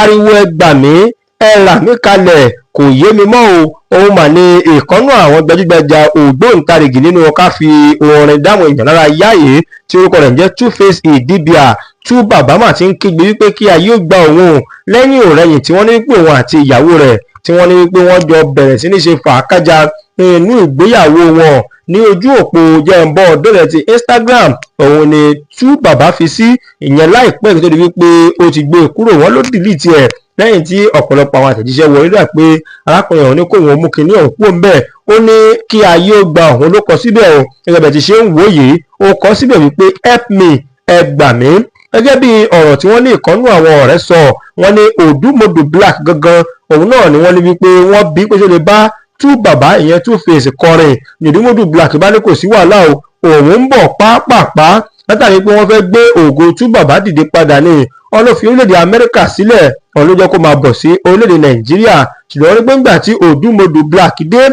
Ariwo ẹ gbà mí, ẹ rà mí kalẹ̀, kò yé mi mọ́ o. Òun mà ní ìkànnù àwọn gbajúgbajà ògbóǹtarìgì nínú ká fi orin dáhùn èèyàn lára yá yìí tí orúkọ rẹ̀ ń jẹ́ 2Face Idibia. 2Baba mà ti ń kígbe wípé kí ayé ó gba òun lẹ́yìn òrẹ́yìn tí wọ́n ní wípé òun àti ìyàwó rẹ̀, tí wọ́n ní wípé wọ́n jọ bẹ̀rẹ̀ sí ní ṣe fàákájà nínú ìgbéyàwó wọn ní ojú òpó jẹ́ǹbọ́ ọ̀dọ́rẹ̀ ti Instagram. Òun ni 2Baba fi sí ìyẹn láìpẹ́ tó di wípé ó ti gbé e kúrò. Wọ́n ló delete ẹ̀ lẹ́yìn tí ọ̀pọ̀lọpọ̀ àwọn àtẹ̀jíṣẹ́ wọlé dà pé arákùnrin ọ̀hún ní kó wọn mú kinní ọ̀hún kúrò ńbẹ̀. Ó ní kí ayé ó gba òun ló kọ síbẹ̀ o. Gẹ́gẹ́ bẹ́ẹ̀ ti ṣe ń wò yìí, ó kọ síbẹ̀ wípé "Help me, ẹ gbà mí." Gẹ́gẹ́ bí ọ̀rọ̀ tí wọ́n ní ìkọ́nú àwọn ọ̀rẹ́ sọ, wọ́n ní Odumodu Black gangan òun náà ni wọ́n ní wípé wọ́n bí pé ṣó lè bá 2Baba, ìyẹn 2Face, kọrin. Odumodu Black bá ní kò sí wàhálà o, òun ń bọ̀ pápápá. Látàrí pé wọ́n fẹ́ gbé ògo 2Baba dìde padà ní wọ́n ló fi orílẹ̀-èdè Amẹ́ríkà sílẹ̀, wọn ló jẹ́ kó máa bọ̀ sí orílẹ̀-èdè Nàìjíríà. Ṣùgbọ́n wọ́n ní pé ńgbà tí Odumodu Black dé,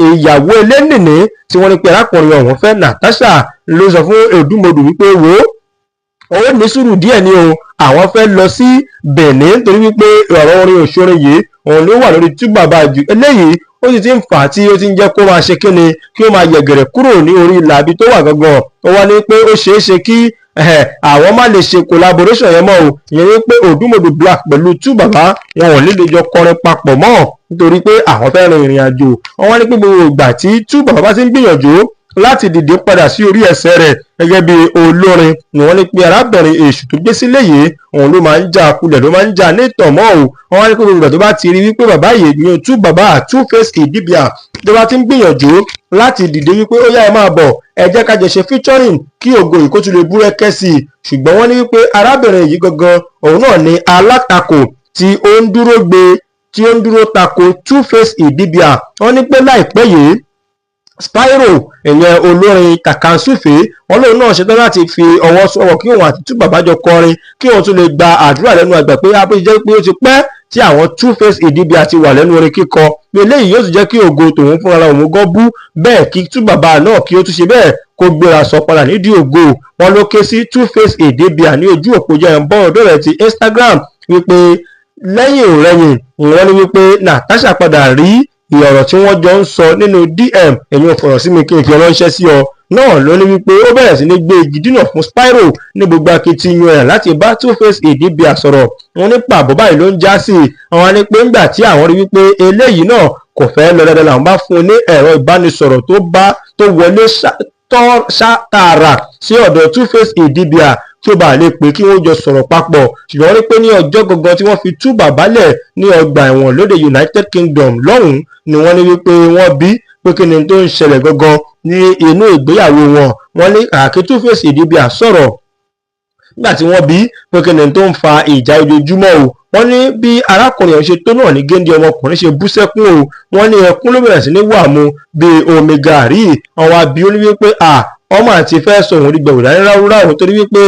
ìyàwó elénìní tí wọ́n ní pé arákùnrin ọ̀hún fẹ́, Natasha, ló sọ fún Odumodu wípé wò ó, ó ní sùúrù díẹ̀ ni o, àwọn fẹ́ lọ sí Benin, nítorí wípé ọ̀rọ̀ orin òṣòrin yìí òun ló wà lórí 2Baba jù. Eléyìí ó sì ti ń fà á tí ó ti ń jẹ́ kó máa ṣe kíni, kí ó máa yẹ̀gẹ̀rẹ̀ kúrò ní orí ìlà ibi tó wà gangan. Ó wá ní pé ó ṣeé ṣe kí àwọn má lè ṣe collaboration yẹn mọ́ o. Ìyẹn ní pé Odumodu Black pẹ̀lú 2Baba, wọn ò ní lè jọ kọrin papọ̀ mọ́, nítorí pé àwọn fẹ́ rin ìrìn àjò. Wọ́n wá ní pé gbogbo ìgbà tí 2Baba bá ti ń gbìyànjú láti dìde padà sí orí ẹsẹ̀ rẹ̀ gẹ́gẹ́ bí olórin ni wọ́n ní pé arábìnrin èṣù tó gbé sílé yìí, òun ló máa ń jà kulẹ̀, ló máa ń jà ní ìtọ̀mọ́ o. Wọ́n wá ní pé gbogbo ìgbà tó bá ti rí wípé bàbá yìí ní 2Baba, 2Face Idibia, tó bá ti ń gbìyànjú láti dìde wípé ó yá, ẹ máa bọ̀, ẹ jẹ́ ká jọ ṣe featuring kí ògo yìí kó tún lè búrẹ́kẹ́ sí i, ṣùgbọ́n wọ́n ní wípé arábìnrin yìí gangan òun náà ni alátakò tí ó ń dúró gbé, tí ó ń dúró tako 2Face Idibia. Wọ́n ní pé láìpẹ́ yìí, Spyro, ìyẹn olórin kàkàǹsùfè, wọn lóun náà ṣetán láti fi ọwọ́ sọ̀rọ̀ kí òun àti 2Baba jọ kọrin, kí òun tún lè gba àdúrà lẹ́nu àgbà pé abó jẹ́ pé ó ti pẹ́ tí àwọn 2Face Idibia ti wà lẹ́nu orin kíkọ, pé eléyìí yóò tún jẹ́ kí ògo tòun fúnra òun gan bú bẹ́ẹ̀, kí 2Baba náà kí ó tún ṣe bẹ́ẹ̀ kó gbéra sọ padà nídìí ògo. Wọn ló ké sí 2Face Idibia ní ojú òpó jẹ́ ń bọ́ ọ̀dọ́ rẹ̀ ti Instagram wípé lẹ́yìn òrẹ́yìn, wọ́n ní wípé Natasha padà rí ọ̀rọ̀ tí wọ́n jọ ń sọ nínú DM, ẹ̀yin ò fọ̀rọ̀ sí mi kí n fi ránṣẹ́ sí ọ náà, ló ní wípé ó bẹ̀rẹ̀ sí ní gbé igi dínà fún Spyro ní gbogbo akitiyan ẹ̀ láti bá 2Face Idibia sọ̀rọ̀. Wọn ní pàbó báyìí ló ń já sí i. Àwọn ní pé ńgbà tí àwọn rí wípé eléyìí náà kò fẹ́ lọ dáadáa, làwọn bá fún un ní ẹ̀rọ ìbánisọ̀rọ̀ tó bá tó wọlé tààrà sí ọ̀dọ̀ 2Face Idibia kí ó bá lè pé kí wọ́n jọ sọ̀rọ̀ papọ̀. Ṣùgbọ́n wọ́n rí pé ní ọjọ́ gangan tí wọ́n fi 2Baba lẹ̀ ní ọgbà ẹ̀wọ̀n lóde United Kingdom lọ́hùn-ún ni wọ́n ní wípé wọ́n bí pé kí ni tó ń ṣẹlẹ̀ gangan ní inú ìgbéyàwó wọn. Wọ́n ní àkí 2Face Idibia sọ̀rọ̀ nígbà tí wọ́n bí pé kí ni tó ń fa ìjà ojoojúmọ́ o. Wọ́n ní bí arákùnrin ọ̀hún ṣe tó náà ní géńdé ọmọkùnrin ṣe bú sẹ́kún o. Wọ́n ní ẹkún ló bẹ̀rẹ̀ sí ní wà mu bí omi gàárì. Àwọn àbí ó ní wípé à ọmọ àti fẹ́ sọ òun gbẹ̀wò dání ráúráú, torí wípé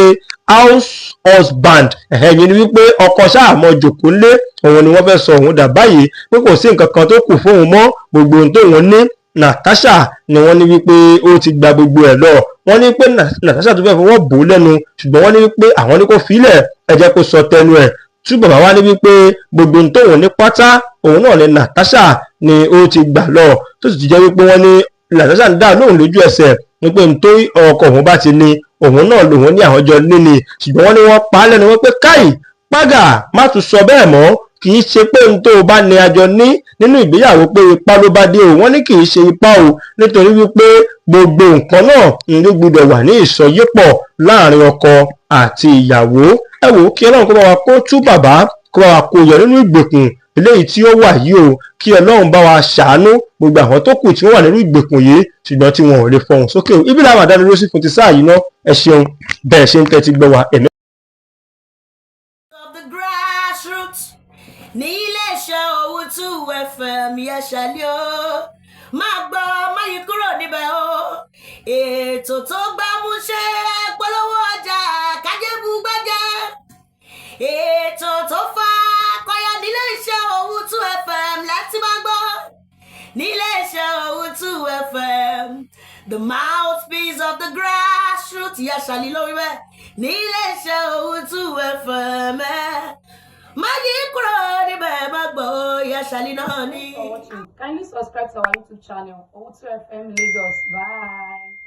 house husband ẹ̀yìn ni wípé ọkọ sáàmọ́ jòkó ńlé òun ni wọ́n fẹ́ sọ òun dà báyìí, pé kò sí nǹkan kan tó kù fóun mọ́. Gbogbo ohun tóun ní, Natasha ni wọ́n ní wípé ó ti gba gbogbo ẹ̀ lọ. Wọ́n ní pé Natasha tó fẹ́ fọwọ́ bò ó lẹ́nu, ṣùgbọ́n wọ́n ní wípé àwọn ní kó filẹ̀, ẹ jẹ́ kó sọ tẹnu ẹ̀. 2Baba wá ní wípé gbogbo ohun tóun ní pátá, òun náà ni Natasha ni ó ti gbà lọ, tó sì ti jẹ́ wípé wọ́n ní Natasha ń dá lóhùn lójú ẹsẹ̀ wípé nítorí ọkọ òun bá ti ní, òun náà lòun ní, àwọn jọ níní. Ṣùgbọ́n wọ́n ní wọ́n pa á lẹ́nu wọ́n pé káì págà má tún sọ bẹ́ẹ̀ mọ́, kì í ṣe pé n tó o bá ní àjọ ní nínú ìgbéyàwó pé ipá ló bá dé o. Wọ́n ní kì í ṣe ipá o, nítorí wípé gbogbo nǹkan náà ló gbọ́dọ̀ wà ní ìsọyépọ̀ láàrin ọkọ àti ìyàwó. Ẹ wò ó, kí Ọlọ́run kó bá wa kó 2Baba, kó bá wa kó yọ nínú ìgbèkùn eléyìí tí ó wà yìí o, kí Ọlọ́run bá wa ṣàánú gbogbo àwọn tó kù tí wọ́n wà nínú ìgbèkùn yìí ṣùgbọ́n tí wọn ò lè fọhùn sókè o. Ibi làwọn àdánilósì sí fún ti sáà yìí ná. Ẹ ṣeun bẹ́ẹ̀ ṣe ń tẹ́tí gbọ́ wa ẹ̀mí. Of the grassroots ní iléeṣẹ́ Owutu FM yẹsẹ̀lẹ̀ o, máa gbọ́ máyì kúrò níbẹ̀ o. Ètò tó gbámúṣé, polówó ọjà kájébù gbájẹ́, ètò tó fa kọyà nílé iṣẹ́ Owutu FM láti máa gbọ́ nílé iṣẹ́ Owutu FM, the mouthpiece of the grassroots. Yẹsẹ̀lẹ̀ lórí bẹ́ẹ̀ nílé iṣẹ́ Owutu FM ẹ̀ má. Yẹ́sàlí náà ní. Thanks for watching. Kindly subscribe to our YouTube channel, Owutu FM Lagos. Bye.